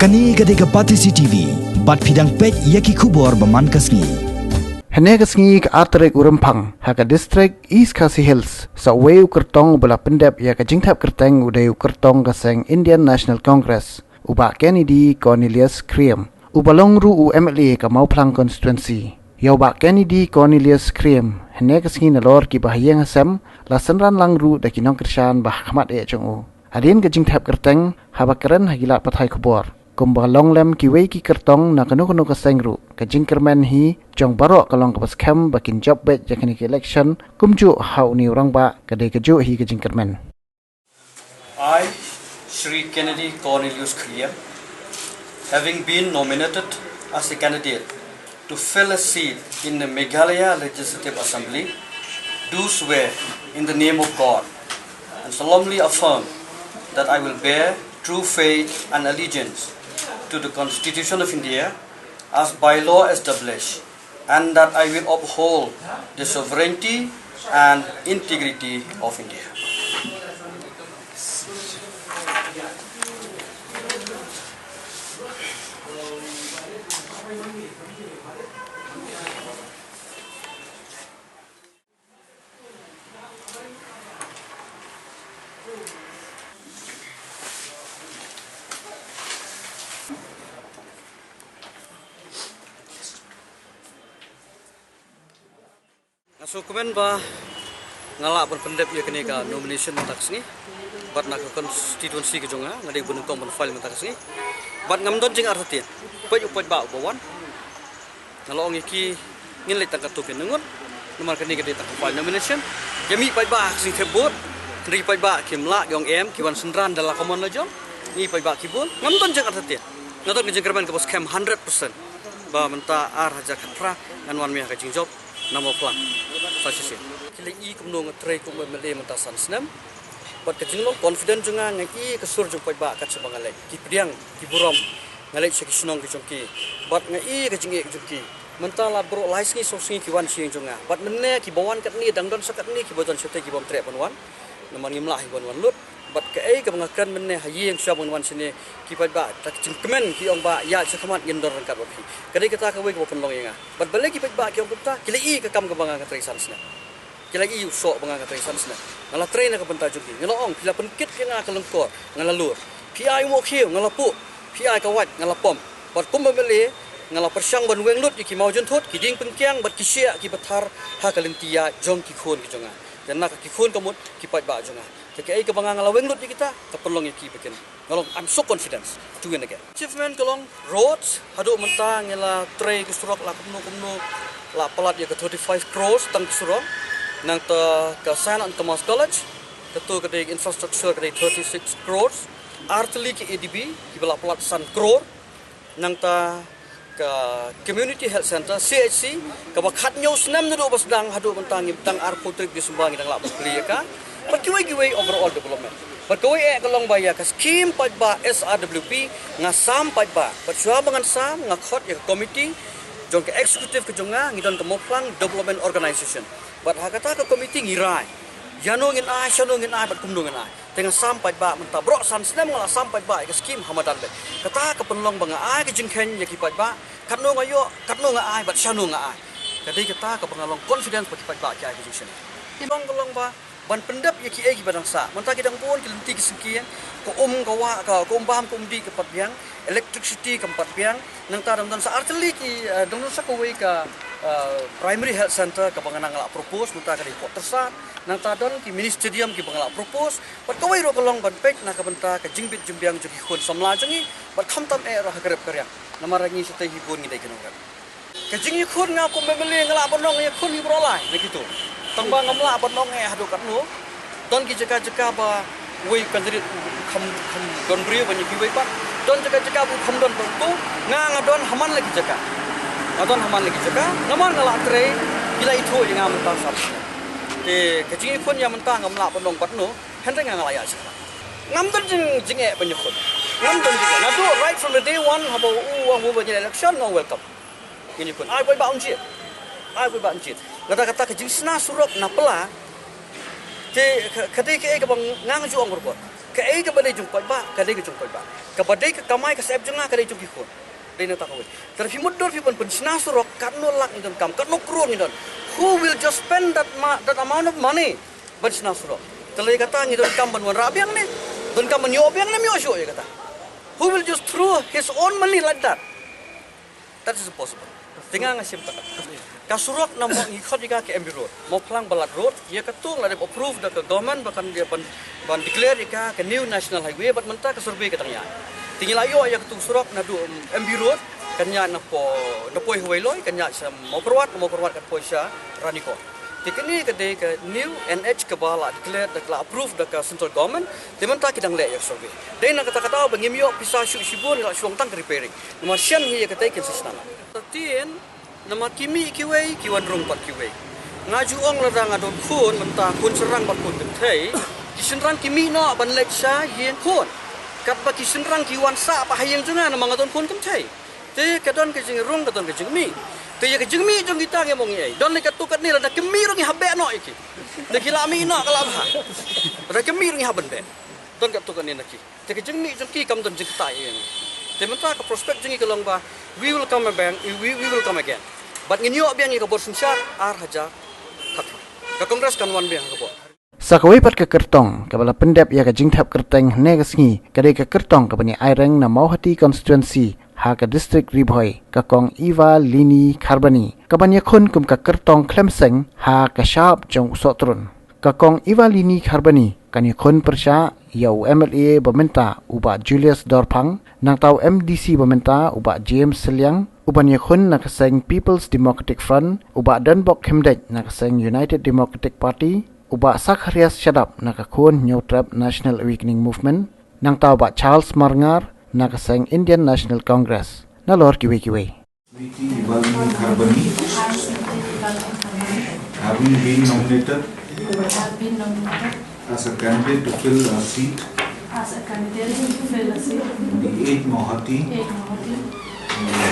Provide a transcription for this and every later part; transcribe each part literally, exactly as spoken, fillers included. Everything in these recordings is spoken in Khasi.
Kane ka dei ka Batesi T V, bad phi dang peit ïa ki khubor ba man ka sngi. Hynne ka sngi ka ar tarik u Rymphang, ha ka district East Khasi Hills, sa uwei u kyrtong uba la pyndep ïa ka jingthep kyrteng u dei u kyrtong ka seng Indian National Congress, u Bah Kennedy Cornelius Khyriem, uba long ruh u M L A ka Mawphlang constituency. Ïa u Bah Kennedy Cornelius Khyriem, hynne ka sngi nalor kiba ha ïing ha sem, la synran lang ruh da ki nongkyrshan ba ha khmat eh jong u. Hadien ka jingthep kyrteng, haba kren ha ki lad pathai khubor, kumba long lem kiwei ki kyrtong na kano kano ka seng ruh, ka jingkyrmen hi jong baroh ka long kaba skhem ba kin jop beit ïa kane ka election, kumjuh ha une u rangbah ka dei kajuh hi ka jingkyrmen. I, Shri Kennedy Cornelius Khyriem, having been nominated as a candidate to fill a seat in the Meghalaya Legislative Assembly, do swear in the name of God and solemnly affirm that I will bear true faith and allegiance to the Constitution of India as by law established, and that I will uphold the sovereignty and integrity of India. Nga sngewkmen ba nga lah ban pyndep ïa kane ka nomination mynta ka sngi. Bad na ka constituency ka jong nga, nga dei ban nyngkong ban file mynta ka sngi. Bad ngam don jingartatien. Peit u paidbah uba wan. Nga la ong ïa ki, ngin leit tang katto katne ngut. Namar kane ka dei tang ka file nomination. Ïa mih paidbah ha ka sngi thep vote. Hynrei paidbah kim lah, ki ong em, ki wan synran da la ka mon la jong. Ngi paidbah ki bun. Ngam don jingartatien. Nga don ka jingkyrmen kaba skhem hundred percent. Ba mynta ar hajar khatphra ngan wan mih ha ka jingjop na Mawphlang. Sa shisien. Ki la i kumno nga trei kum M L A mynta san snem. Bad ka jinglong confident jong nga, nga i ka sur jong paidbah kat shaba nga leit. Ki pdiang, ki burom. Nga leit sha ki shnong ki jong ki. Bad nga i ka jingeh jong ki. Mynta la baroh lai sngi saw sngi ki wan sha ïing jong nga. Bad mynne kiba wan katne dang don sa katne, kiba don shatei ki bym treh ban wan. Namar ngim lah hi ban wan lut. Bad kaei kaba nga kren mynne ha ïing sha ban wan shane, ki paidbah, da ka jingkmen ki ong ba ïa sha khmat ngin don ryngkat bad phi. Ka dei kata kawei kaba pynlong ïa nga. Bad balei ki paidbah ki ong kumta, ki la i ka kam kaba nga nga trei san snem. Ki la i u soh ba nga nga trei san snem. Nga la trei na ka bynta jong ki. Nga la ong, phi la pynkit ïa nga ka lyngkor, nga la lur. Phi ai u mohkhiew, nga la puh. Phi ai ka wait, nga la pom. Bad kum M L A, nga la pyrshang ban weng lut ïa ki mawjynthut, ki dieng pyngkiang, bad ki shiah kiba thar ha ka lynti ïaid jong ki khun ki jong nga. Ïa na ka ki khun ka mut ki paidbah jong nga. Te kaei kaba nga nga la weng lut ïa kita, ka pynlong ïa ki ba kin. Nga long, I'm so confident to win again. Achievement ka long roads, haduh mynta ngi la trei ki surok la kumno kumno, la palat ïa ka thirty-five crores tang ki surok. Nangta ka Saint and Thomas College, kato ka dei infrastructure ka dei thirty-six crores. Artylli ki A D B, kiba la palat san crore. Nangta ka Community Health Centre, C H C, kaba khathynñiew snem naduh ba sdang haduh mynta ngi tang arphew tarik December ngi dang lah ban plie ïa ka. Bad kiwei kiwei overall development. Bad kawei eh ka long ba ïa ka scheme paidbah S R W P, nga sam paidbah. Bad shuwa ba ngan sam, nga khot ïa ka committee jong ka executive ka jong nga, ngi don ka Mawphlang Development Organisation. Bad ha kata ka committee ngi rai ïano ngin ai, shano ngin ai, bad kumno ngin ai. Te nga sam paidbah mynta baroh san snem nga la sam paidbah ïa ka scheme ha madan beit. Kata ka pynlong ba nga ai ka jingkheiñ ïa ki paidbah, katno nga ïoh, katno nga ai, bad shano nga ai. Ka dei kata kaba nga long confidence ba ki paidbah ki ai ka jingshaniah. Ka long ka long ba ban pyndep ïa kiei kiba dang sah. Mynta ki dang bun ki lynti ki syngkien, ka um ka wah, ka, ka um bam ka um dih ka pat biang, electricity kam pat biang. Nangta dang don sa artylli ki, eh, dang don sa kawei ka, eh, primary health centre kaba nga nang la propose, mynta ka dei pok tyrsad. Nangta don ki mini stadium kiba nga la propose. Bad kawei ruh ka long ban peit na ka bynta ka jingbit jingbiang jong ki khun samla jong ngi. Bad khamtam eh ruh ha ka rep ka riang. Namar ngi shatei hi bun ngi dei ki nongrep. Ka jingïakhun nga kum M L A nga lah ban ong ïakhun hi baroh lai na kito. Tang ba ngam lah ban ong eh haduh katno. Don ki jaka jaka ba wei candidate kham, kham don briew ban ïa kiwei pat. Don jaka jaka ba kham don pat tu. Nga nga don ha man la ki jaka. Nga don ha man la ki jaka. Namar nga lah trei, ki la ithuh ïa nga mynta sap. Te ka jingïakhun ïa mynta ngam lah ban ong katno. Hynrei nga nga lah ïa jaka. Ngam don jing, jingeh ban ïakhun. Ngam don jingeh. Naduh right from the day one haba u ong u ban ïa election nga welcome. Ngin ïakhun. Ai paidbah un jied. Ai paidbah un jied. Lada kata ka jingshna surok na pla. Te ka, ka dei kaei kaba nga nga ju ong berbor. Kaei kaba dei jong paidbah, ka dei ka jong paidbah. Kaba dei ka kamai ka sep jong nga, ka dei jong ki khun. Dei na ta kawei. Tara phi mutdur phi ban pynshna surok, katno lak ngi donkam, katno crore ngi don. Who will just spend that, ma- that amount of money ban shna surok? Te lei kata ngi donkam ban wanrah biang ne, donkam ban ïoh biang ne, ym ïoh shuh ïa kata. Who will just throw his own money like that? That is impossible. Te nga nga shem kata. Ka surok na mo ngi khot ïa ka ka M B Road. Mo phlang Balat Road, ïa ka tung la dep approve da ka government ba kan ïa ban, ban declare ïa ka ka new national highway, bad mynta ka survey ka dang ïaid. Te ngi la ïoh ïa ka tung surok naduh, um, M B Road, kan ïaid na po, na poi Hawai Loi, kan ïaid sha Mawkyrwat, na Mawkyrwat kan poi sha Ranikor. Te kane ka dei ka new N H kaba la declare da la approve da ka central government. Te mynta ki dang leh ïa ka survey. Dei na kata ka daw ba ngim ïoh pisa shuh shibun, ngi la shu ong tang ka repairing. Namar shen hi ïa kata kin sa sdang. Thirteen, namar ki mih kiwei, ki wan rung pat kiwei. Nga ju ong lada nga don khun, mynta khun shynrang bad khun kynthei, ki shynrang ki mih noh ban leit sha ïing khun. Katba ki shynrang ki wan sah pat ha ïing jong nga namar nga don khun kynthei. Te ka don ka jingrung, ka don ka jingmih. Te ïa ka jingmih jong kita ngim ong ei ei. Don lei katto katne, lada ki mih ruh ngi hap beh noh ïa ki. Te ki la mih noh ka la bha. Lada ki mih ruh ngi hap ban beh. Don katto katne na ki. Te ka jingmih jong ki kam don jingktai ïa ngi. Te mynta ka prospect jong ngi ka long ba, we will come back, we, we will come again. Bad ngin ïoh biang ïa ka bor synshar ar hajar khatphra. Ka Congress kan wan biang ha ka bor. Sa kawei pat ka kyrtong kaba la pyndep ïa ka jingthep kyrteng hynne ka sngi, ka dei ka kyrtong kaban ïa aireng na Mawhati constituency ha ka district Ri Bhoi, ka Kong Eva Lini Kharbani, kaban ïakhun kum ka kyrtong khlem seng ha ka shap jong u Sohtrun. Ka Kong Eva Lini Kharbani kan ïakhun pyrshah ïa u M L A ba mynta u Bah Julius Dorphang, nangta u M D C ba mynta u Bah James Sylliang, uban ïakhun na ka seng People's Democratic Front, u Bah Donbok Khymdeit na ka seng United Democratic Party, u Bah Zacharias Shadap na ka Khun Hynñiewtrep National Awakening Movement, nangta u Bah Charles Marngar na ka seng Indian National Congress. Nalor kiwei kiwei. Sweety Evalini Kharbani, having been nominated Have been nominated as a candidate to fill a seat as a candidate to fill a seat in the eighth Mawhati in the eighth Mawhati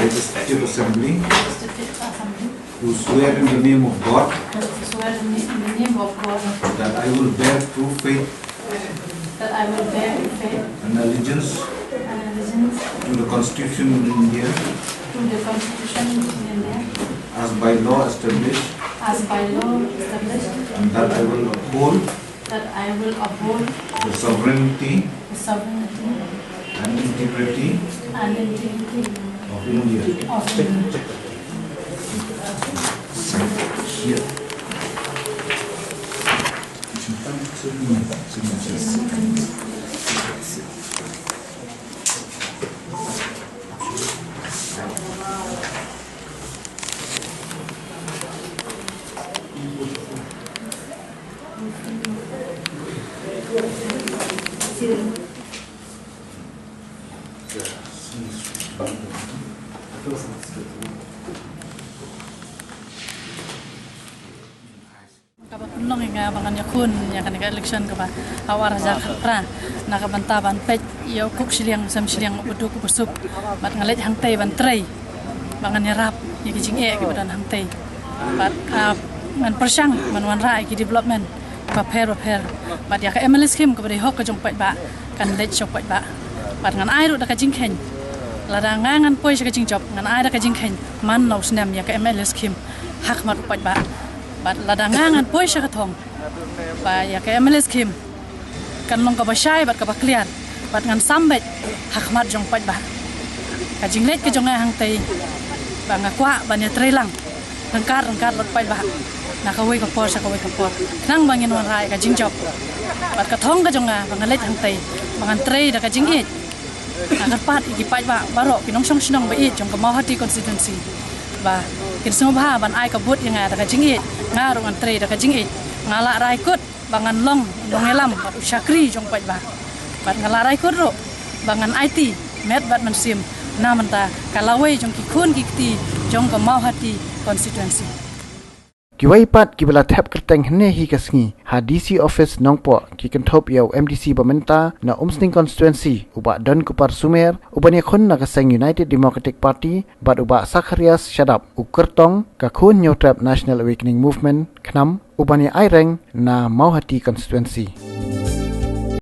Legislative Assembly, Legislative Assembly, do swear in the name of God to swear in the, in the name of God that I will bear true faith that I will bear true faith and allegiance and allegiance to the Constitution of India to the Constitution of India as by law established as by law established and that I will uphold that I will uphold the sovereignty the sovereignty and integrity and integrity of India. Of India. Kaba pynlong ïa nga ba ngan ïakhun ïa kane ka election kaba ha u ar hajar khatphra na ka bynta ban peit ïa u kuk shiliang sem shiliang uba duk uba suk. Bad nga leit hangtei ban trei ba ngan ïarap ïa ki jingeh kiba don hangtei. Bad, ah, ngan pyrshang ban wanrah ïa ki development bapher bapher. Bad ïa ka M L A scheme kaba dei hok ka jong paidbah kan leit sha paidbah. Bad ngan ai ruh da ka jingkheiñ. Lada nga ngan poi sha ka jingjop ngan ai da ka jingkheiñ man la u snem ïa ka M L A scheme ha khmat u paidbah. Bad lada nga ngan poi sha ka thong ba ïa ka M L A scheme kan long kaba shai bad kaba kliar bad ngan sam beit ha khmat jong paidbah. Ka jingleit ka jong nga hangtei ba nga kwah ban ïatreilang ryngkat ryngkat bad paidbah na kawei ka por sha kawei ka por khnang ba ngin wanrah ïa ka jingjop. Bad ka thong ka jong nga ba nga leit hangtei ba ngan trei da ka jingïeit. Nga kyrpad ïa ki paidbah baroh ki nongshong shnong ba ïeit jong ka Mawhati constituency ba kin sngewbha ban ai ka vote ïa nga da ka jingïeit. Nga ruh ngan trei da ka jingïeit. Nga lah rai kut ba ngan long u nongïalam bad u shakri jong paidbah. Bad nga lah rai kut ruh ba ngan aiti met bad mynsiem na bynta ka lawei jong ki khun ki kti jong ka Mawhati constituency. Kiwei pat kiba la thep kyrteng hynne hi ka sngi ha D C office Nongpoh ki kynthup ïa u M D C ba mynta na Umsning constituency u Bah Donkupar Sumer uban ïakhun na ka seng United Democratic Party bad u Bah Zacharias Shadap u kyrtong ka Khun Hynñiewtrep National Awakening Movement KHNAM uban ïa aireng na Mawhati constituency.